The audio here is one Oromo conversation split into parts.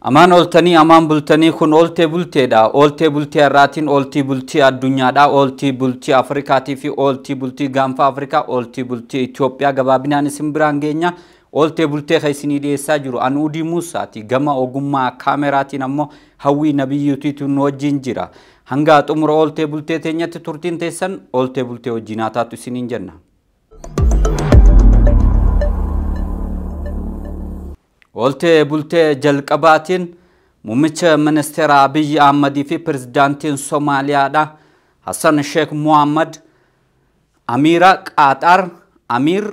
Amaan ooltanii amaan bultanii kun ooltee bulteedha. Ooltee bultee har'aatiin ooltii bultii addunyaadha. Ooltii bultii Afrikaatii fi ooltii bultii gaanfa Afrikaa, ooltii bultii Itoophiyaa gabaabinaan isin biraan geenya. Ooltee bultee kan isinii dhiyeessaa jiru Anuudii Muusaati. Gama ogummaa kaameraatiin ammoo Hawwii Nabiyyuutiitu nu wajjin jira. Hanga xumura ooltee bultee teenyatti turtiin teessan ooltee bultee wajjin haa taatu isiniin jenna. Ooltee bultee jalqabaatiin muummicha ministeera Abiyyi Ahmadii fi pirezidaantiin Somaaliyaadha. Hassan Sheekh Muhammad, Amiira Qaaxaar, Amiir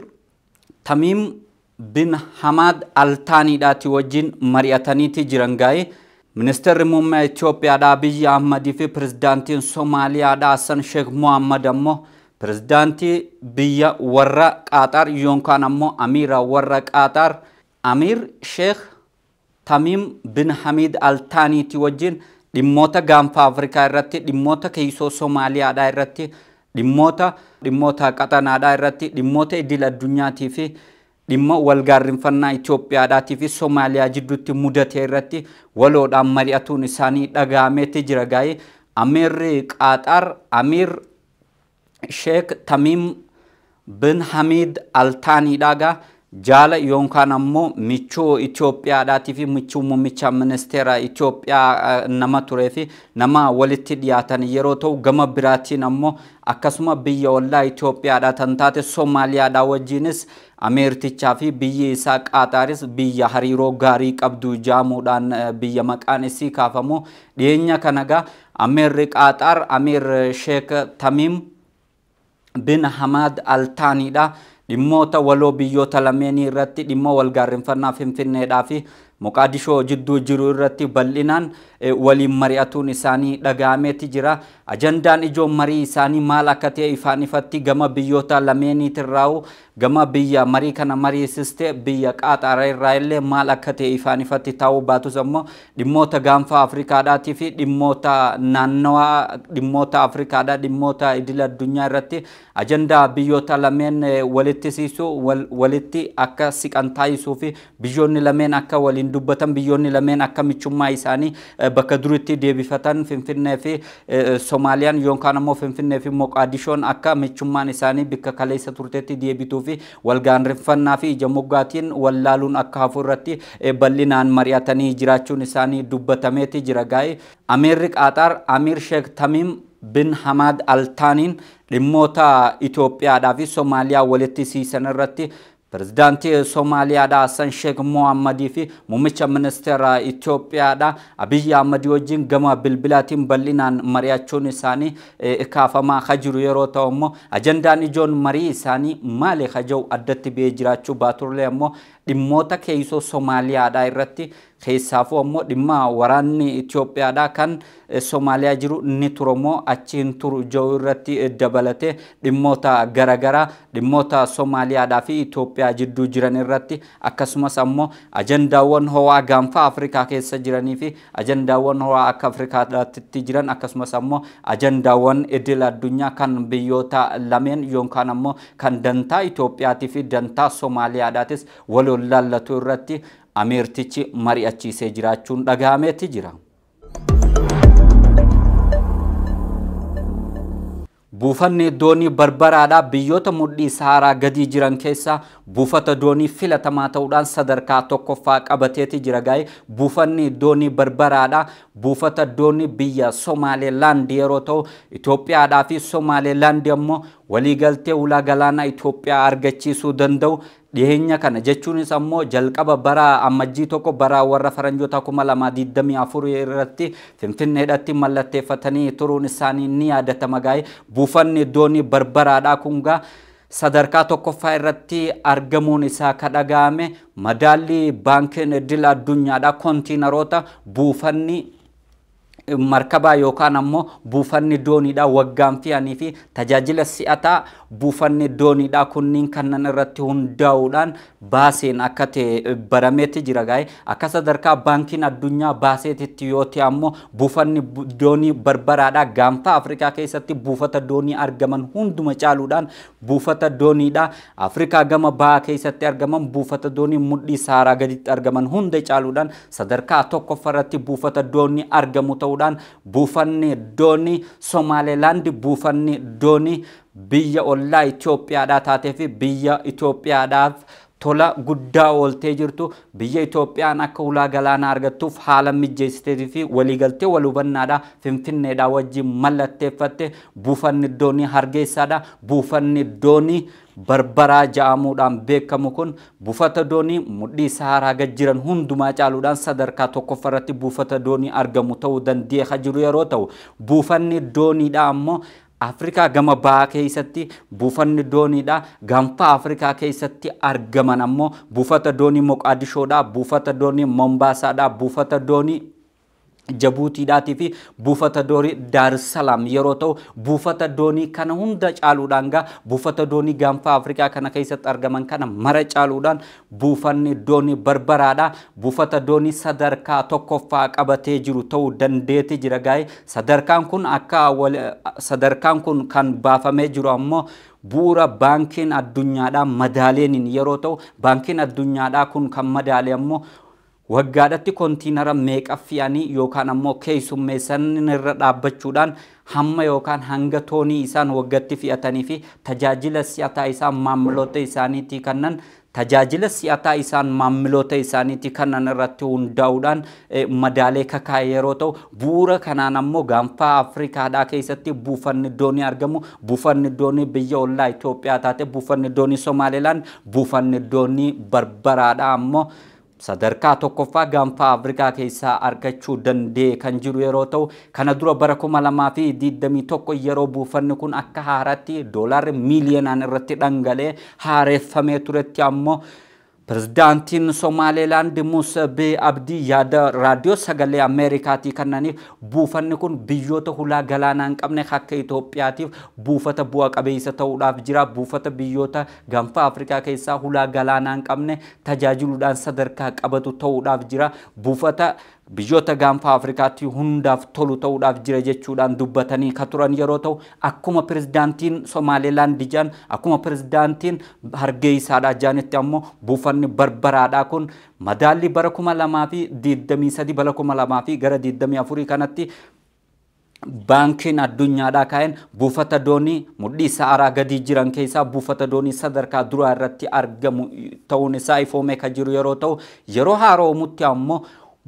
Tamiim bin Hamad Altaaniidhaati wajjin mari'ataniiti jiran gaa'e. Ministeerri muummee Itoophiyaadha Abiyyi Ahmadii fi pirezidaantiin Somaaliyaadha Hassan Sheekh Muhammad ammoo pirezidaantii biyya warra Qaaxaar yookaan ammoo Amiira warra Qaaxaar Amiir Sheekh Tamiim bin Hamid Altaaniiti wajjin dhimmoota gaanfa Afrikaa irratti, dhimmoota keessoo Somaaliyaadhaa irratti, dhimmoota qaxanaadhaa irratti, dhimmoota idil addunyaatii fi dhimma walgaarrinfannaa Itoophiyaadhaatii fi Somaaliyaa jidduutti mudate irratti waloodhaan mari'atuun isaanii dhaga'ameeti jira gaa'e. Amiirri Qaaxaar Amiir Sheekh Tamiim bin Hamid Altaaniidhaa gaa jaala yookaan ammoo michuu Itoophiyaadhaatii fi michuu muummicha ministeera Itoophiyaa nama turee fi nama walitti dhiyaatan yeroo ta'u gama biraatiin ammoo akkasuma biyya ollaa Itoophiyaadhaa tan taate Somaaliyaadhaa wajjinis Ameertichaa fi biyyi isaa Qaataaris biyya hariiroo gaarii qabdu jaamuudhaan biyya maqaan isii kaafamu dhiyeenya kana gaa Ameerri Qaaxaar Amiir Sheekh Tamiim bin Hamad Altaaniidha. Dhimmoota waloo biyyoota lameenii irratti dhimma walgaarrinfannaa Finfinneedhaa fi Moqaadishoo jidduu jiru irratti bal'inaan waliin mari'atuun isaanii dhaga'ameeti jira. Ajandaan ijoon marii isaanii maal akka ta'e ifaan ifatti gama biyyoota lameeniitirraa'u gama biyya marii kana mariisiste biyya Qaaxaara irraa illee maal akka ta'e ifaan ifatti taa'uu baatus ammoo dhimmoota gaanfa Afrikaadhaatii fi dhimmoota naannawaa dhimmoota Afrikaadhaa dhimmoota idil addunyaa irratti ajandaa biyyoota lameen walitti siisu walitti akka siqan taasisuu fi biyyoonni lameen akka waliin dubbatan biyyoonni lameen akka michummaa isaanii bakka duritti deebifatan Finfinnee fi Somaaliyaan yookaan ammoo Finfinnee fi Moqaadishoon akka michummaan isaanii bakka kaleessa turteetti deebituu fi walgaarrinfannaa fi ija moggaatiin wallaaluun akka hafu irratti bal'inaan mari'atanii jiraachuun isaanii dubbatameeti jira gaa'e. Amiirri Qaaxaar Amiir Sheekh Tamiim bin Hamad Altaaniin dhimmoota Itoophiyaadhaa fi Somaaliyaa walitti siisan irratti pirezidaantii Somaaliyaadhaa Hassan Sheekh Muhammadii fi muummicha ministeera Itoophiyaadhaa Abiyyi Ahmadii wajjin gama bilbilaatiin bal'inaan mari'achuun isaanii kaafamaa ka jiru yeroo ta'u immoo ajandaan ijoon marii isaanii maali ka jiru addatti ba'ee jiraachuu baaturlee ammoo dhimmoota keessoo Somaaliyaadhaa irratti keessaafuu ammoo dhimma waraanni Itoophiyaadhaa kan Somaaliyaa jiru ni turu moo achi hin turu jiru irratti dabalatee dhimmoota garaagaraa dhimmoota Somaaliyaadhaa fi Itoophiyaa jidduu jiran irratti akkasumas ammoo ajandaawwan ho'aa gaanfa Afrikaa keessa jiranii fi ajandaawwan ho'aa akka Afrikaatti jiran akkasumas ammoo ajandaawwan idil addunyaa kan biyyoota lameen yookaan ammoo kan dantaa Itoophiyaatii fi dantaa Somaaliyaadhaatis waloon laallatu irratti Ameertichi mari'achiisee jiraachuun dhaga'ameeti jira. Buufanni doonii Barbaraadhaa biyyoota mudhii Saharaa gadii jiran keessaa buufata doonii filatamaa ta'uudhaan sadarkaa tokkoffaa qabateeti jira gaa'e. Buufanni doonii Barbaraadhaa buufata doonii biyya Somaalilaand yeroo ta'u Itoophiyaadhaa fi Somaalilaand ammoo waliigaltee ulaa galaanaa Itoophiyaa argachiisuu danda'u dhiyeenya kana jechuunis ammoo jalqaba bara ammajjii tokko bara warra faranjoota 2024 irratti Finfinneedhaatti mallatteeffatanii turuun isaanii ni yaadatama gaa'e. Buufanni doonii Barbaraadhaa kun gaa sadarkaa tokkoffaa irratti argamuun isaa ka dhaga'ame madaalli baankiin idil addunyaadhaa kontiinaroota buufanni markabaa yookaan ammoo buufanni dooniidhaa waggaan fe'anii fi tajaajila si'ataa buufanni dooniidhaa kunniin kannan irratti hundaa'uudhaan baaseen akka ta'e barameetti jira gaa'e. Akka sadarkaa baankiin addunyaa baaseetitti yoo ta'e ammoo buufanni doonii Barbaraadhaa gaanfa Afrikaa keessatti buufata doonii argaman hunduma caaluudhaan buufata dooniidhaa Afrikaa gama bahaa keessatti argaman buufata doonii mudhii Saaraa gaditti argaman hunda caaluudhaan sadarkaa tokkoffaarratti buufata doonii argamu ta'uudhaan buufanni doonii Somaalilaand buufanni doonii biyya ollaa Itoophiyaadhaa taatee fi biyya Itoophiyaadhaaf tola guddaa ooltee jirtu biyya Itoophiyaan akka hulaa galaanaa argattuuf haala mijeessitee fi waliigaltee wal hubannaadhaa Finfinneedhaa wajjin mallatteeffatte buufanni doonii Hargeysaadha. Buufanni doonii Barbaraa ja'amuudhaan beekamu kun buufata doonii mudhii Saharaa gad jiran hundumaa caaluudhaan sadarkaa tokkoffaarratti buufata doonii argamu ta'uu danda'ee jiru yeroo ta'u buufanni dooniidhaa ammoo Afrikaa gama bahaa keessatti buufanni dooniidha. Gaanfa Afrikaa keessatti argaman ammoo buufata doonii Moqaadishoodha, buufata doonii Mombaasaadha, buufata doonii Jabuutiidhaatii fi buufata doonii Daarsalaam yeroo ta'u buufata doonii kana hunda caaluudhaan gaa buufata doonii gaanfa Afrikaa kana keessatti argaman kana mara caaluudhaan buufanni doonii Barbaraadha. Buufata doonii sadarkaa tokkoffaa qabatee jiru ta'uu dandeetti jira gaa'e. Sadarkaan kun akka sadarkaan kun kan baafamee jiru ammoo bu'uura baankiin addunyaadhaa madaaleeniin yeroo ta'u baankiin addunyaadhaa kun kan madaale ammoo waggaadhatti kontiinara meeqa fe'anii yookaan ammoo keessummeessan irra dhaabbachuudhaan hamma yookaan hanga toonii isaan waggatti fe'atanii fi tajaajila si'ataa isaan maamiloota isaaniitii kannan tajaajila si'ataa isaan maamiloota isaaniitii kannan irratti hundaa'uudhaan madaalee kakaa'e yeroo ta'u bu'uura kanaan ammoo gaanfa Afrikaadhaa keessatti buufanni doonii argamu buufanni doonii biyya ollaa Itoophiyaa taate buufanni doonii Somaalilaand buufanni doonii Barbaraadhaa ammoo sadarkaa tokkoffaa gaanfa Afrikaa keessaa argachuu danda'e kan jiru yeroo ta'u kana dura bara 2021 yeroo buufanni kun akka haaraatti doolaarri miiliyoonaan irratti dhangala'ee haareeffamee turetti ammoo Pirezidaantiin Somaalilaand Muuse Bihi Abdii yaada raadiyoo sagalee Ameerikaatii kennaniif buufanni kun biyyoota hulaa galaanaa hin qabne akka Itoophiyaatiif buufata bu'a qabeessa ta'uudhaaf jira. Buufata biyyoota gaanfa Afrikaa keessaa hulaa galaanaa hin qabne tajaajiluudhaan sadarkaa qabatu ta'uudhaaf jira. Buufata biyyoota gaanfa Afrikaatti hundaaf tolu ta'uudhaaf jira jechuudhaan dubbatanii ka turan yeroo ta'u akkuma pirezidaantiin Somaalilaand jaan akkuma pirezidaantiin Hargeysaadhaa jaanitti ammoo buufanni Barbaraadhaa kun madaalli bara 2023 bara 2024 kanatti baankiin addunyaadhaa kaa'een buufata doonii mudhii Saaraa gadii jiran keessaa buufata doonii sadarkaa duraa irratti argamu ta'uun isaa ifoomee ka jiru yeroo ta'u yeroo haaroomutti ammoo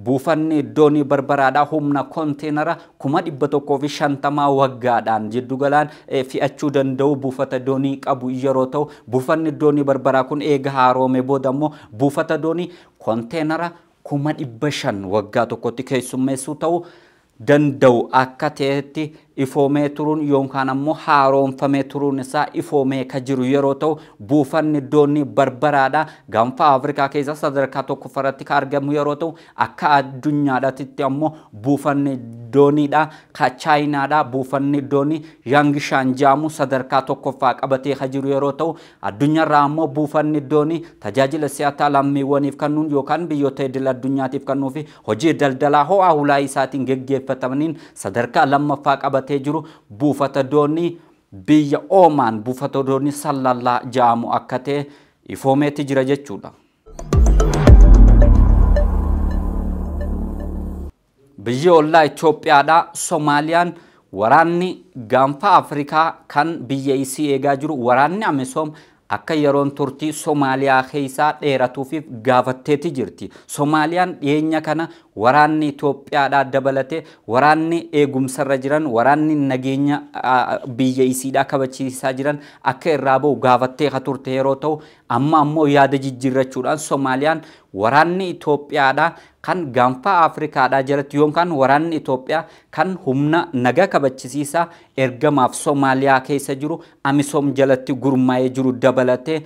buufanni doonii Barbaraadhaa humna konteenara 150,000 waggaadhaan jiddugalaan fe'achuu danda'u buufata doonii qabu yeroo ta'u buufanni doonii Barbaraa kun eega haaromee booda ammoo buufata doonii konteenara 500,000 waggaa tokkotti keessummeessuu ta'u danda'u akka ta'etti ifoomee turuun yookaan ammoo haaromfamee turuun isaa ifoomee ka jiru yeroo ta'u buufanni doonii Barbaraadhaa gaanfa Afrikaa keessa sadarkaa tokkoffaarratti ka argamu yeroo ta'u akka addunyaadhaatti ammoo buufanni dooniidhaa ka Chaayinaadhaa buufanni doonii Yaangishaan jaamu sadarkaa tokkoffaa qabatee ka jiru yeroo ta'u addunyaarraa ammoo buufanni doonii tajaajila si'ataa lammiiwwaniif kennuun yookaan biyyoota idil addunyaatiif kennuu fi hojii daldalaa ho'aa hulaa isaatiin geggeeffatamaniin sadarkaa lammaffaa qabatee jiru buufata doonii biyya Oomaan buufata doonii Sallallaa jaamu akka ta'e ifoomeetti jira jechuudha. Biyyi ollaa Itoophiyaadhaa Soomaaliyaan waraanni gaanfa Afrikaa kan biyya isii eegaa jiru waraanni Amisoom akka yeroon turtii Soomaaliyaa keessaa dheeratuufiif gaafatteeti jirti. Soomaaliyaan dhiyeenya kana waraanni Itoophiyaadhaa dabalatee waraanni eegumsarra jiran waraanni nageenya biyya isiidhaa kabachiisaa jiran akka irraa ba'u gaafattee ka turte yeroo ta'u amma ammoo yaada jijjiirrachuudhaan Soomaaliyaan waraanni Itoophiyaadhaa kan gaanfa Afrikaadhaa jalatti yookaan waraanni Itoophiyaa kan humna nagaa kabachisiisaa ergamaaf Soomaaliyaa keessa jiru Amisoom jalatti gurmaa'ee jiru dabalatee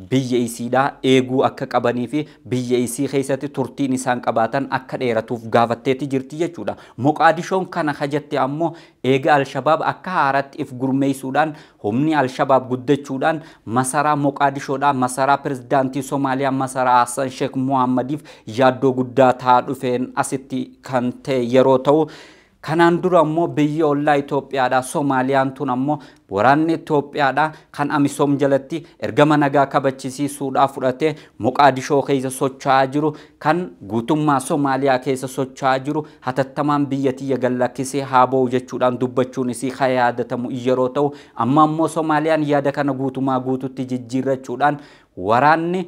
biyya isiidhaa eeguu akka qabanii fi biyya isii keessatti turtiin isaan qabaatan akka dheeratuuf gaafatteeti jirti jechuudha. Moqaadishoon kana hajjatte ammoo eega Alshabaab akka haaratti if gurmeessuudhaan humni Alshabaab guddachuudhaan masaraa Moqaadishoodhaa masaraa pirezidaantii Somaaliyaa masaraa Hassan Sheekh Muhammadiif yaaddoo guddaa ta'aa dhufeen asitti kan ta'e yeroo ta'u kanaan dura ammoo biyya ollaa Itoophiyaadha. Somaaliyaan tun ammoo waraanni Itoophiyaadha kan Amisoom jalatti ergama nagaa kabachisiisuudhaaf fudhatee Moqaadishoo keessa socho'aa jiru kan guutummaa Somaaliyaa keessa socho'aa jiru hatattamaan biyya tiyya gallakkisee haa ba'u jechuudhaan dubbachuun isii kan yaadatamu yeroo ta'u amma ammoo Somaaliyaan yaada kana guutumaa guututti jijjiirrachuudhaan waraanni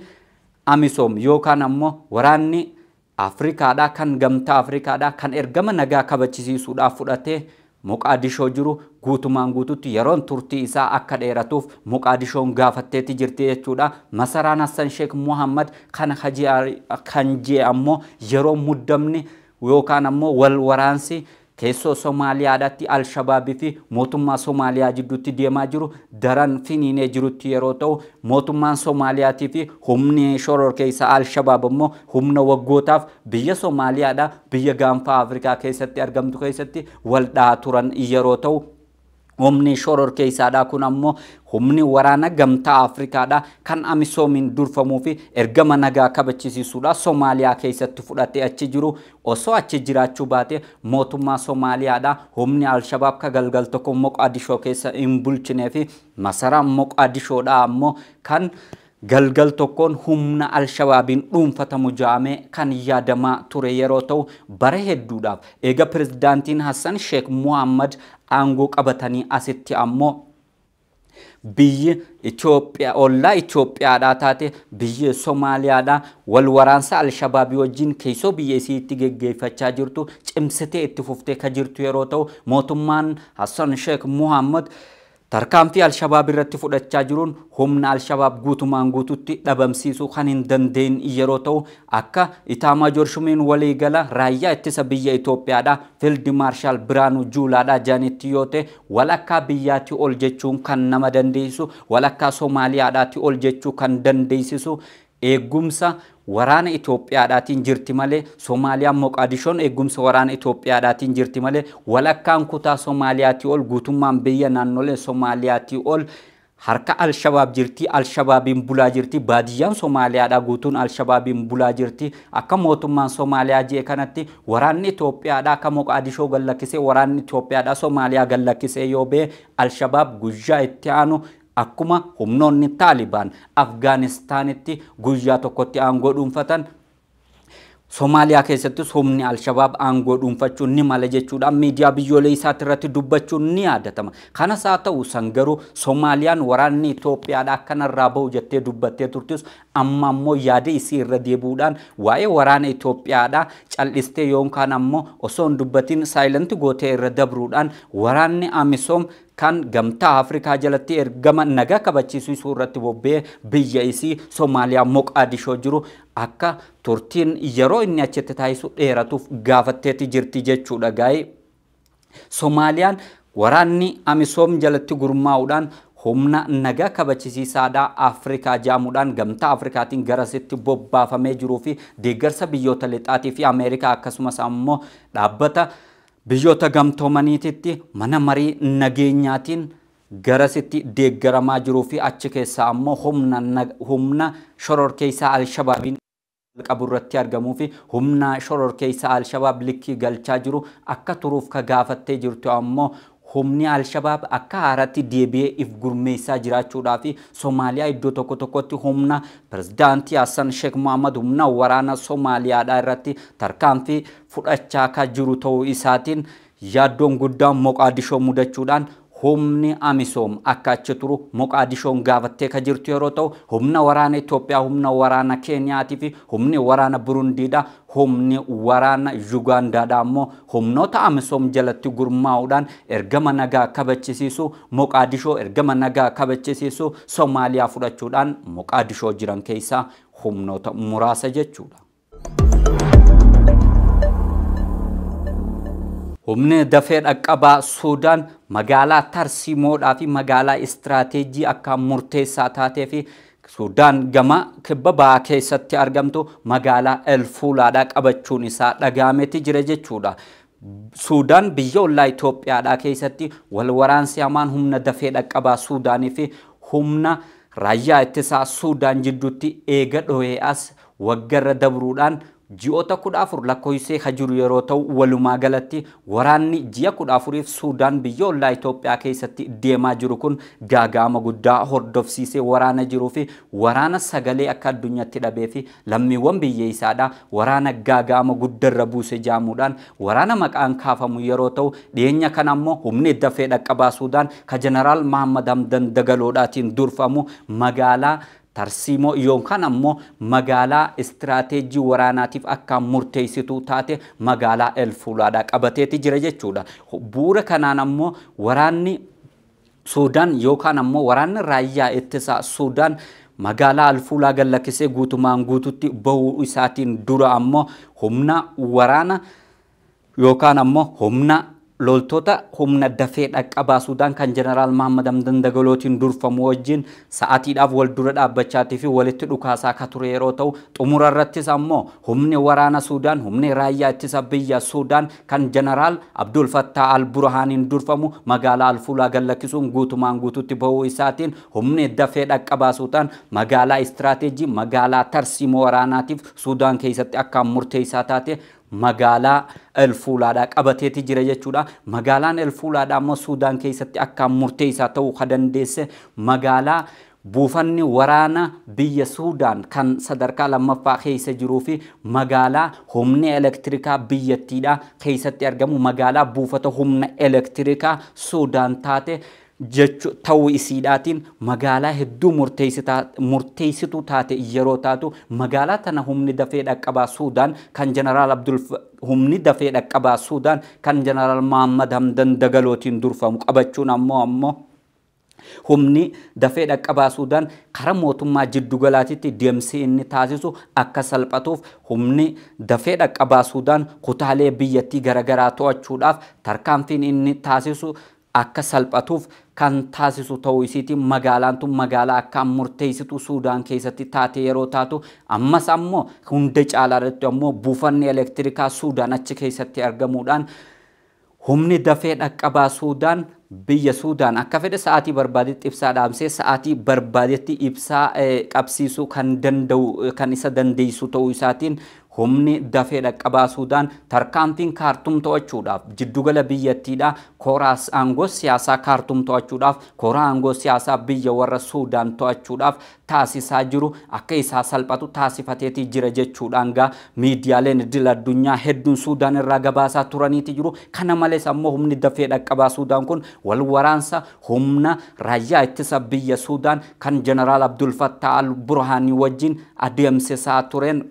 Amisoom yookaan ammoo waraanni Afrikaadhaa kan gamtaa Afrikaadhaa kan ergama nagaa kabachisiisuudhaaf fudhatee Moqaadishoo jiru guutumaan guututti yeroon turtii isaa akka dheeratuuf Moqaadishoon gaafatteeti jirti jechuudha. Masaraan Hassan Sheekh Muhammad kan jee ammoo yeroo muddamni yookaan ammoo wal waraansi keessoo Somaaliyaadhaatti Alshabaabii fi mootummaa Somaaliyaa jidduutti deemaa jiru daran finiinee jirutti yeroo ta'u mootummaan Somaaliyaatii fi humni shororkeessa Alshabaab ammoo humna waggootaaf biyya Somaaliyaadha biyya gaanfa Afrikaa keessatti argamtu keessatti wal dhahaa turan yeroo ta'u humni shororkeessaadha kun ammoo humni waraana gamtaa Afrikaadha kan Amisoomiin durfamuu fi ergama nagaa kabachisiisuudha Somaaliyaa keessatti fudhatee achi jiru osoo achi jiraachuu baate mootummaa Somaaliyaadha humni Alshabaab ka galgal tokko Moqaadishoo keessa hin bulchinee fi masaraa Moqaadishoodha ammoo kan galgal tokkoon humna Alshabaabiin dhuunfatamu jaamee kan yaadamaa ture yeroo ta'u bara hedduudhaaf eega pirezidaantiin Hassan Sheekh Muhammad aangoo qabatanii asitti ammoo biyyi Itoophiyaa ollaa Itoophiyaadhaa taate biyyi Somaaliyaadhaa wal waraansa Alshabaabii wajjin keessoo biyya isiitti geggeeffachaa jirtu cimsitee itti fuftee ka jirtu yeroo ta'u mootummaan Hassan Sheekh Muhammad tarkaanfii Alshabaab irratti fudhachaa jiruun humna Alshabaab guutumaan guututti dhabamsiisuu kan hin dandeenye yeroo ta'u akka Itaamaajoor Shumiin waliigala raayyaa ittisa biyya Itoophiyaadha Fiild Maarshaal Biraanuu Juulaadha jaanitti yoo ta'e walakkaa biyyaatii ol jechuun kan nama dandeessisu walakkaa Somaaliyaadhaatii ol jechuu kan dandeessisu eegumsa waraana Itoophiyaadhaatiin jirti malee Somaaliyaan Moqaadishoon eegumsa waraana Itoophiyaadhaatiin jirti malee walakkaan kutaa Somaaliyaatii ol guutummaan biyya naannolee Somaaliyaatii ol harka Alshabaab jirti Alshabaabiin bulaa jirti baadiyyaan Somaaliyaadhaa guutuun Alshabaabiin bulaa jirti akka mootummaan Somaaliyaa jee kanatti waraanni Itoophiyaadhaa akka Moqaadishoo gallakkisee waraanni Itoophiyaadhaa Somaaliyaa gallakkisee yoo ba'e Alshabaab guyyaa itti aanu akkuma humnoonni Taalibaan Afgaanistaanitti guyyaa tokkotti aangoo dhuunfatan Somaaliyaa keessattis humni Alshabaab aangoo dhuunfachuun ni mala jechuudhaan miidiyaa biyyoolessaatti irratti dubbachuun ni yaadatama. Kanas haa ta'u san garuu Somaaliyaan waraanni Itoophiyaadha akkanarraa bahu jettee dubbattee turtis amma ammoo yaada isii irra deebi'uudhaan waa'ee waraana Itoophiyaadha cal'istee yookaan ammoo osoo hin dubbatin saayilanti gootee irra dabruudhaan waraanni Amisoom kan gamtaa Afrikaa jalatti ergama nagaa kabachiisuu irratti bobba'ee biyya isii Somaaliyaa Moqaadishoo jiru akka turtiin yeroo inni achitti taasisu dheeratuuf gaafatteeti jirti jechuudha gaa'ee. Somaaliyaan waraanni Amisoom jalatti gurmaa'uudhaan humna nagaa kabachisiisaadhaa Afrikaa jaamuudhaan gamtaa Afrikaatiin garasitti bobbaafamee jiruu fi deeggarsa biyyoota lixaatii fi Ameerikaa akkasumas ammoo dhaabbata biyyoota gamtoomaniititti mana marii nageenyaatiin garasitti deeggaramaa jiruu fi achi keessaa ammoo humna shororkeessaa Alshabaabiin qabu irratti argamuu fi humna shororkeessaa Alshabaab likkii galchaa jiru akka turuuf ka gaafattee jirtu ammoo humni Alshabaab akka haaratti deebi'ee if gurmeessaa jiraachuudhaa fi Somaaliyaa iddoo tokko tokkotti humna pirezidaantii Hassan Sheekh Muhammad humna waraana Somaaliyaadhaa irratti tarkaanfii fudhachaa akka jiru ta'uu isaatiin yaaddoon guddaan Moqaadishoo mudachuudhaan humni Amisoom akka achi turu Moqaadishoon gaafattee ka jirtu yeroo ta'u humna waraana Itoophiyaa, humna waraana Keeniyaatii fi humni waraana Burundiidha, humni waraana Yugaandaadha ammoo humnoota Amisoom jalatti gurmaa'uudhaan ergama nagaa kabachisiisu Moqaadishoo ergama nagaa kabachisiisu Somaaliyaa fudhachuudhaan Moqaadishoo jiran keessaa humnoota muraasa jechuudha. Humni dafee dhaqqabaa Suudaan magaalaa Tarsiimoodhaa fi magaalaa istiraateejii akka murteessaa taatee fi Suudaan gama kibba bahaa keessatti argamtu magaalaa Elfuulaadhaa qabachuun isaa dhagaameeti jira jechuudha. Suudaan biyya ollaa Itoophiyaadhaa keessatti wal waraansi hamaan humna dafee dhaqqabaa Suudaanii fi humna raayyaa ittisaa Suudaan jidduutti eega dhohee as waggarra dabruudhaan ji'oota 14 lakkoofsee ka jiru yeroo ta'u, walumaa galatti waraanni ji'a 14f Suudaan biyya ollaa Itoophiyaa keessatti deemaa jiru kun gaagaama guddaa hordofsiisee waraana jiruu fi waraana sagalee akka addunyaatti dhabee fi lammiiwwan biyya isaadhaa waraana gaagaama guddarra buuse jaamuudhaan waraana maqaan kaafamu yeroo ta'u, dhiyeenya kana ammoo humni dafee dhaqqabaa Suudaan ka Jeneraal Mahammad Hamdan Dagaloodhaatiin durfamu magaalaa tarsiimoo yookaan ammoo magaalaa istiraateejii waraanaatiif akka murteessituu taate magaalaa Elfuulaadhaa qabateeti jira jechuudha. Bu'uura kanaan ammoo waraanni Suudaan yookaan ammoo waraanni raayyaa ittisaa Suudaan magaalaa Alfuulaa gallakkisee guutumaan guututti bahuu isaatiin dura ammoo humna waraana yookaan ammoo humna loltoota humna dafee dhaqqabaa Suudaan kan Jeneraal Mahammad Hamdan Dagalootiin durfamu wajjin sa'aatiidhaaf wal dura dhaabbachaatii fi walitti dhukaasaa akka ture yeroo ta'u, xumura irrattis ammoo humni waraana Suudaan, humni raayyaa ittisa biyya Suudaan kan Jeneraal Abdul Fattah Al-Burhaaniin durfamu magaalaa Alfuulaa gallakkisuun guutumaan guututti bahuu isaatiin humni dafee dhaqqabaa Suudaan magaalaa istiraateejii magaalaa tarsiimoo waraanaatiif Suudaan keessatti akkaan murteessaa taate magaalaa Elfuulaadhaa qabateeti jira jechuudha. Magaalaan Elfuulaadhaa ammoo Suudaan keessatti akkaan murteessaa ta'uu ka dandeesse magaalaa buufanni waraana biyya Suudaan kan sadarkaa lammaffaa keessa jiruu fi magaalaa humni elektirikaa biyyattiidhaa keessatti argamu magaalaa buufata humna elektirikaa Suudaan taate jechu ta'uu isiidhaatiin magaalaa hedduu murteessituu taate yeroo taatu, magaalaa tana humni dafee dhaqqabaa Suudaan kan Jeneraal Abdul humni dafee dhaqqabaa Suudaan kan Jeneraal Mahammad Hamdan Dagalootiin durfamu qabachuun ammoo humni dafee dhaqqabaa Suudaan karaa mootummaa jiddugalaatitti deemsi inni taasisu akka salphatuuf humni dafee dhaqqabaa Suudaan kutaalee biyyattii garaagaraa to'achuudhaaf tarkaanfiin inni taasisu akka salphatuuf kan taasisu ta'uu isiitiin magaalaan tun magaalaa akkaan murteessitu Suudaan keessatti taate yeroo taatu, ammas ammoo hunda caalaa irratti ammoo buufanni elektirikaa Suudaan achi keessatti argamuudhaan humni dafee dhaqqabaa Suudaan biyya Suudaan akka fedhe sa'aatii barbaadetti ibsaa dhaamsee sa'aatii barbaadetti ibsaa qabsiisuu kan danda'u kan isa dandeessu ta'uu isaatiin humni dafee dhaqqabaa Suudaan tarkaanfiin Kaartum to'achuudhaaf jiddugala biyyattiidhaa kooraa aangoo siyaasaa Kaartum to'achuudhaaf kooraa aangoo siyaasaa biyya warra Suudaan to'achuudhaaf taasisaa jiru akka isaa salphatu taasifateetii jira jechuudhaan gaa miidiyaaleen idil addunyaa hedduun Suudaan irraa gabaasaa turaniiti jiru. Kana malees ammoo humni dafee dhaqqabaa Suudaan kun wal waraansa humna raayyaa ittisa biyya Suudaan kan Jeneraal Abdul Fattah Al-Burhaanii wajjin adeemsisaa tureen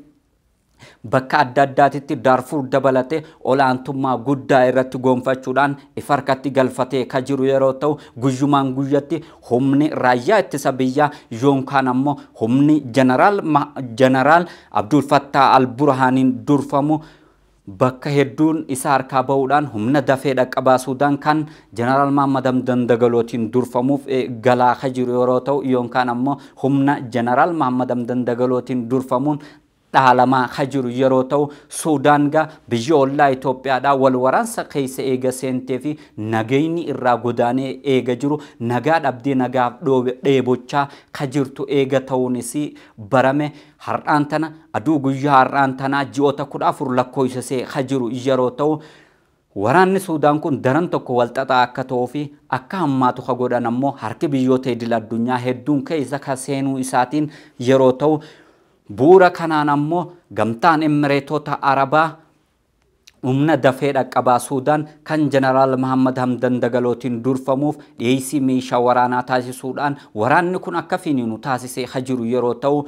bakka adda addaatitti Daarfuur dabalatee olaantummaa guddaa irratti gonfachuudhaan ifa harkatti galfatee ka jiru yeroo ta'u, guyyumaan guyyatti humni raayyaa ittisa biyyaa yookaan ammoo humni Jeneraal Abdul Fattah Al-Burhaaniin durfamu bakka hedduun isa harkaa bahuudhaan humna dafee dhaqqabaa Suudaan kan Jeneraal Mahammad Hamdan Dagalootiin durfamuuf galaa ka jiru yeroo ta'u, yookaan ammoo humna Jeneraal Mahammad Hamdan Dagalootiin durfamuun dhaalamaa ka jiru yeroo ta'u, Suudaan gaa biyya ollaa Itoophiyaadhaa wal waraansa keessa eega seentee fi nagayni irraa godaanee eega jiru nagaa dhabdee nagaaf dheebochaa ka jirtu eega ta'uunis barame. Har'aan tana aduu guyyaa har'aan tanaa ji'oota 14 lakkoofsisee ka jiru yeroo ta'u, waraanni Suudaan kun daran tokko walxaxaa akka ta'uu fi akka hammaatu ka godhan ammoo harki biyyoota idil addunyaa hedduun keessa ka seenuu isaatiin yeroo ta'u, bu'uura kanaan ammoo gamtaan Emireetota Arabaa humna dafee dhaqqabaa Suudaan kan Jeneraal Mahammad Hamdan Dagalootiin durfamuuf dhiyeessii meeshaa waraanaa taasisuudhaan waraanni kun akka finiinu taasisee ka jiru yeroo ta'u,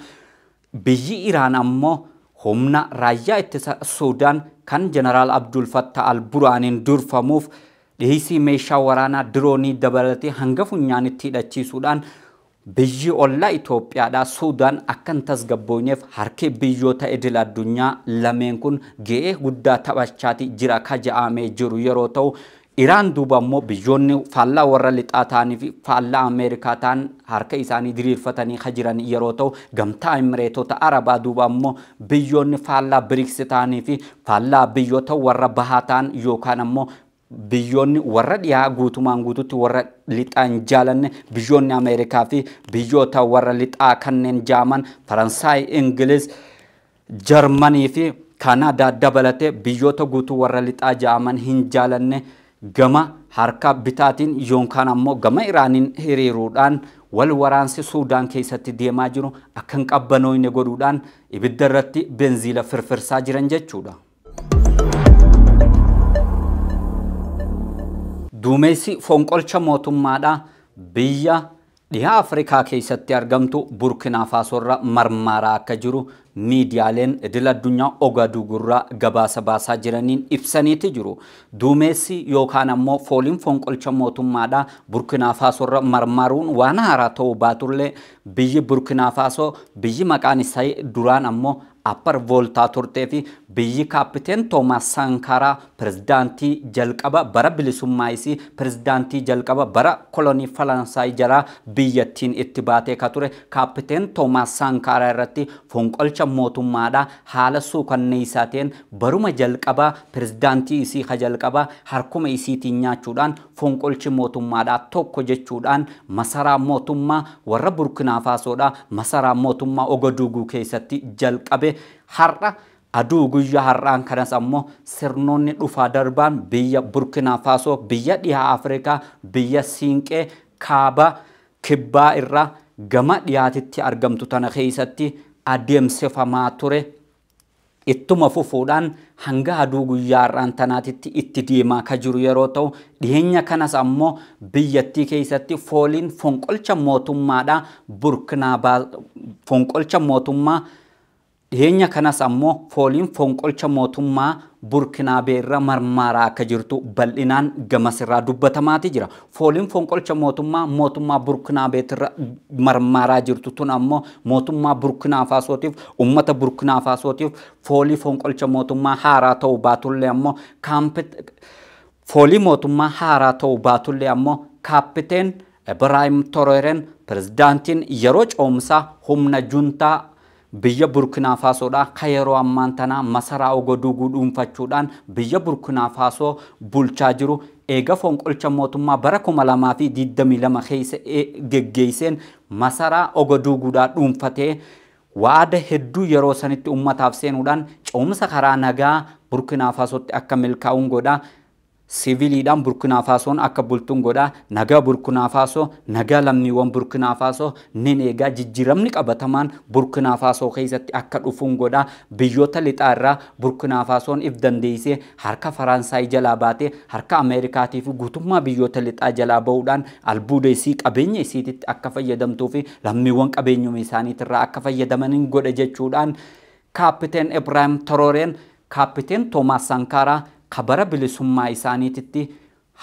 biyyi Iraan ammoo humna raayyaa ittisa Suudaan kan Jeneraal Abdul Fattah Al-Burhaaniin durfamuuf dhiyeessii meeshaa waraanaa diroonii dabalatee hanga funyaanitti hidhachiisuudhaan biyyi ollaa Itoophiyaadhaa Suudaan akka hin tasgabboofneef harki biyyoota idil addunyaa lameen kun ga'ee guddaa taphachaati jira ka ja'amee jiru yeroo ta'u, Iraan duuba immoo biyyoonni faallaa warra lixaa ta'anii fi faallaa Ameerikaa ta'an harka isaanii diriirfatanii kan jiran yeroo ta'u, gamtaa Imireetota Arabaa duuba immoo biyyoonni faallaa BRICS ta'anii fi faallaa biyyoota warra bahaa ta'an yookaan ammoo biyyoonni warra dhiyaa guutumaan guututti warra lixaa hin jaalanne biyyoonni Ameerikaa fi biyyoota warra lixaa kanneen jaaman Faransaay, Ingiliz, Jarmanii fi Kaanaadaa dabalatee biyyoota guutuu warra lixaa jaaman hin jaalanne gama harka bitaatiin yookaan ammoo gama Iraaniin hiriiruudhaan wal waraansi Suudaan keessatti deemaa jiru akka hin qabbanooyne godhuudhaan ibidda irratti benziila firfirsaa jiran jechuudha. Duumessi fonqolcha mootummaadha biyya dhiha Afrikaa keessatti argamtu Burkina Fasoorra marmaaraa akka jiru miidiyaaleen idil addunyaa Ogaduugurraa gabaasa baasaa jiraniin ibsaniiti jiru. Duumessi yookaan ammoo fooliin fonqolcha mootummaadha Burkina Fasoorra marmaaruun waan haaraa ta'uu baatullee biyyi Burkina Fasoo biyyi maqaan isaa duraan ammoo Upper Volta turtee fi biyyi kaappiteen Toomaas Sankaaraa pirezidaantii jalqaba bara bilisummaa isii pirezidaantii jalqaba bara kolonii Faransaay jalaa biyyattiin itti baatee ka ture kaappiteen Toomaas Sankaaraa irratti fonqolcha mootummaadha haala suukanneessaa ta'een baruma jalqabaa pirezidaantii isii ka jalqabaa harkuma isiitiin nyaachuudhaan fonqolchi mootummaadha tokko jechuudhaan masaraa mootummaa warra Burkinaa Faasoodha masaraa mootummaa Ogaduuguu keessatti jalqabe. Har'a aduu guyyaa har'aan kanas ammoo sirnoonni dhufaa darbaan biyya Burkina Faasoo biyya dhihaa Afrikaa biyya Siinqee kaaba kibbaa irraa gama dhiyaatitti argamtu tana keessatti adeemsifamaa ture. Ittuma fufuudhaan hanga aduu guyyaa har'aan tanaatitti itti deemaa ka jiru yeroo ta'u dhiyeenya kanas ammoo biyyattii keessatti fooliin fonqolcha mootummaadha Burkinaa fonqolcha mootummaa dhiyeenya kanas ammoo fooliin fonqolcha mootummaa Burkinaabee irra marmaaraa akka jirtu bal'inaan gamasirraa dubbatamaati jira. Fooliin fonqolcha mootummaa Burkinaabeetirra marmaaraa jirtu tun ammoo mootummaa Burkinaa Faasootiif uummata Burkinaa Faasootiif foolii fonqolcha mootummaa haaraa ta'uu baatullee ammoo foolii mootummaa haaraa ta'uu baatullee ammoo kaappiteen Ibraahim Traoreen pirezidaantiin yeroo ce'umsaa humna juntaa biyya Burkina Fasoodha ka yeroo ammaan tanaa masaraa Ogaduuguu dhuunfachuudhaan biyya Burkina Fasoo bulchaa jiru eega fonqolcha mootummaa bara 2022 keessa geggeesseen masaraa Ogaduuguudhaa dhuunfatee waada hedduu yeroo sanitti uummataaf seenuudhaan ce'umsa karaa nagaa Burkina Fasootti akka milkaa'uun godha. Siviiliidhaan Burkina Fasoon akka bultuun godha. Nagaa Burkina Fasoo, nagaa lammiiwwan Burkina Fasoo nin eegaa jijjiiramni qabatamaan Burkina Fasoo keessatti akka dhufuun godha. Biyyoota lixaa irraa Burkina Fasoon if dandeessee harka Faransaay jalaa baatee harka Ameerikaatii fi guutummaa biyyoota lixaa jalaa bahuudhaan albuuda isii qabeenya isiititti akka fayyadamtuu fi lammiiwwan qabeenyuma isaaniitirraa akka fayyadamaniin godha jechuudhaan kaappiteen Ibraahim Traoreen kaappiteen Toomaas Sankaaraa kabara bilisummaa isaaniititti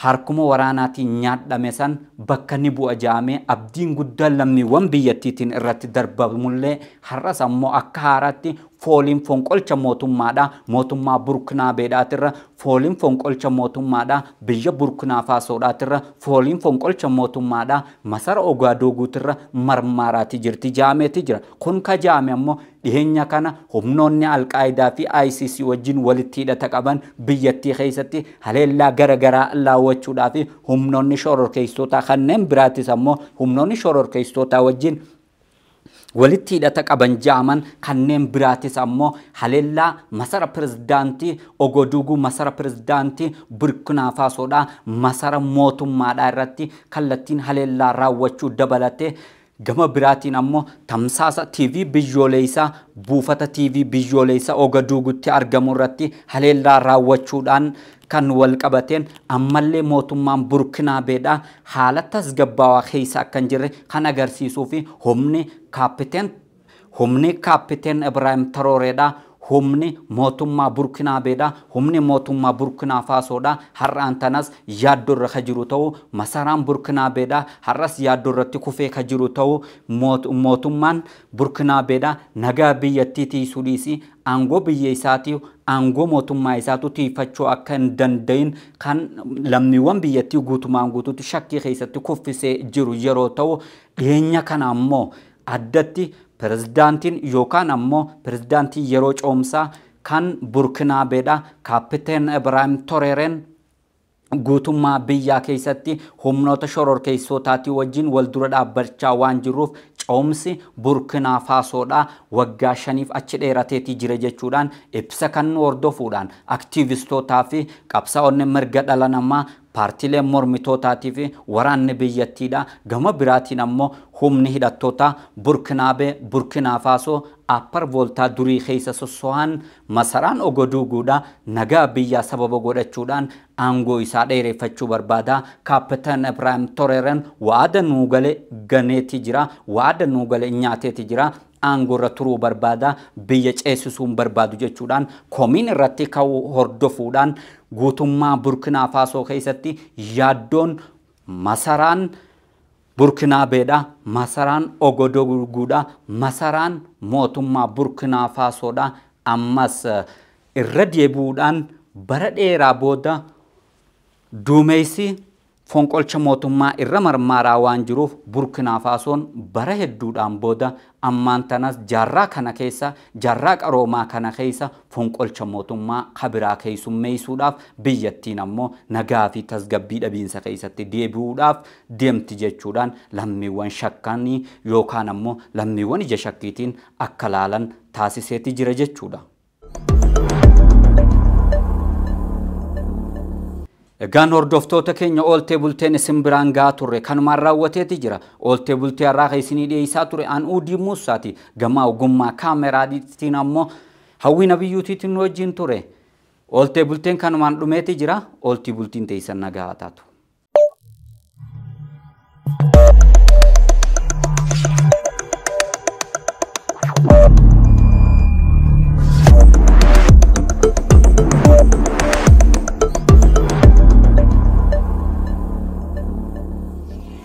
harkuma waraanaatiin nyaadhame san bakka ni bu'a jaamee abdiin guddaan lammiiwwan biyyattiitiin irratti darbamullee har'as ammoo akka haaraatti fooliin fonqolcha mootummaadha mootummaa Burkinaabeedhaatirra fooliin fonqolcha mootummaadha biyya Burkinaa Faasoodhaatirra fooliin fonqolcha mootummaadha masara Ogaaduuguutirra marmaaraati jirti jaameeti jira. Kun ka jaame ammoo dhiyeenya kana humnoonni Alqaayidaa fi ICC wajjin walitti hidhata qaban biyyattii keessatti haleellaa gara garaa laawwachuudhaa fi humnoonni shororkeessitootaa kanneen biraattis ammoo humnoonni shororkeessitootaa wajjin walitti hidhata qaban jaaman kanneen biraatis ammoo haleellaa masara pirezidaantii Ogaduuguu masara pirezidaantii Burkinaa Faasoodhaa masara mootummaadhaa irratti kallattiin haleellaa raawwachuu dabalatee gama biraatiin ammoo tamsaasa TV biyyoolessaa buufata TV biyyoolessaa Ogaduugutti argamu irratti haleellaa raawwachuudhaan kan wal qabateen ammallee mootummaan Burkinaabeedhaa haala tasgabbaawaa keessa akka hin jirre kan agarsiisuu fi humni kaappiteen Ibraahim Traoreedhaa Humni mootummaa Burkinaabeedha. Humni mootummaa Burkinaa Faasoodha. Har'aan tanas yaaddoorra ka jiru ta'u, masaraan Burkinaabeedha. Har'as yaaddoorratti kufee ka jiru ta'u, mootummaan Burkinaabeedha. Nagaa biyyattii tiisuu dhiisii aangoo biyya isaatii aangoo mootummaa isaatu tiifachuu akka hin danda'in kan lammiiwwan biyyattii guutumaan guutuutti shakkii keessatti kuffisee jiru yeroo ta'u, dhiyeenya kana ammoo addatti pirezidaantiin yookaan ammoo pirezidaantiin yeroo coomsaa kan Burkinaabeedha Kaappiteen Ibraahim Toreereen guutummaa biyyaa keessatti humnoota shororkeessotaatii wajjin wal dura dhaabbachaa waan jiruuf coomsi Burkinaa Faasoodha waggaa 5 achi dheerateetii jira jechuudhaan ibsa kan hordofuudhaan aktiivistootaa fi qabsaa'onni mirga dhala namaa paartiileen mormitootaatii fi waraanni biyyattiidha. Gama biraatiin ammoo humni hidhattoota Burkinaabee Burkinaa Faasoo Appar Vooltaa durii keessa sosso'an masaraan Ogoduuguudha nagaa biyyaa sababa godhachuudhaan aangoo isaa dheereffachuu barbaada. Kaappitaan Ibraahim Toreeren waada nuu gale ganeeti jira, waada nuu gale nyaateeti jira. Aangoo irra turuu barbaada, biyya ceesisuun barbaadu jechuudhaan komiin irratti ka'uu hordofuudhaan guutummaa Burkinaa Faasoo keessatti yaaddoon masaraan Burkinaabeedha, masaraan Ogoduuguudha, masaraan mootummaa Burkinaa Faasoodha. Ammas irra deebi'uudhaan bara dheeraa booda duumessi fonqolcha mootummaa irra marmaaraa waan jiruuf Burkinaa Faasoon bara hedduudhaan booda ammaan tanas jaarraa kana keessa jaarraa qaroomaa kana keessa fonqolcha mootummaa kabiraa keessummeessuudhaaf biyyattiin ammoo nagaa fi tasgabbii dhabiinsa keessatti deebi'uudhaaf deemti jechuudhaan lammiiwwan shakkanii yookaan ammoo lammiiwwan ija shakkiitiin akka laalan taasiseeti jira jechuudha. Egaan hordoftoota keenya ooltee bulteen isin biraan gahaa turre kanumaan raawwateeti jira. Ooltee bultee har'aa kan isinii dhiyeessaa ture an Uudii Muusaati. Gama ogummaa kaameraatiin ammoo Hawwii Nabiyyuutiitiin nu wajjin ture. Ooltee bulteen kanumaan dhumeeti jira. Ooltii bultiin teessan nagaa haa taatu.